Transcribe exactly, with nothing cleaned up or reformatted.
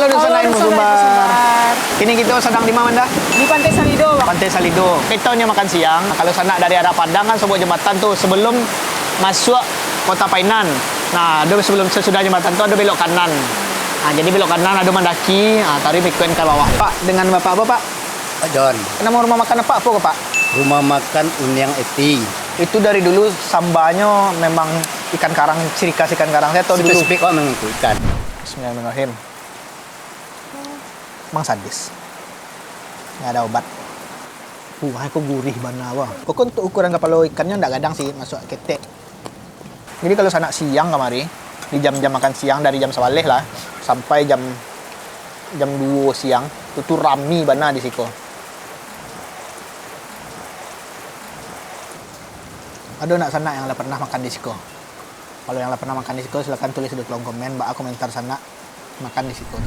Halo, sanak Info Sumbar. Kini kito sadang di ma, Manda? Di Pantai Salido, Bang. Pantai Salido. Kito nyo makan siang. Kalau sanak dari arah Padang kan, sobok jambatan tu, sebelum masuak Kota Painan. Nah, ado sebelum, sasudah jambatan tu ado belok kanan. Nah, jadi belok kanan ado mandaki, ah, taruih baikuan ka bawah. Pak, dengan Bapak apa, Pak? Pak John. Namo rumah makan apa, apa ko, Pak? Rumah makan Uniang Eti. Itu dari dulu sambanyo memang ikan karang, ciri khas ikan karang, atau dulu? Spesifik kok memang ikan. Bismillahirrahmanirrahim. Mang sadis. Nggak ada obat. Wah, ko gurih bana, wah. Pokok untuk ukuran kapalo ikannyo ndak gadang sih, masuak ketek. Jadi kalau sanak siang kamari, di jam-jam makan siang, dari jam sabaleh lah, sampai jam, jam duo siang, tu, tu rami bana di siko. Ado ndak sanak yang lah pernah makan di siko? Kalau yang lah pernah makan di siko, silakan tulis di kolom komen, baa komentar sanak makan di siko.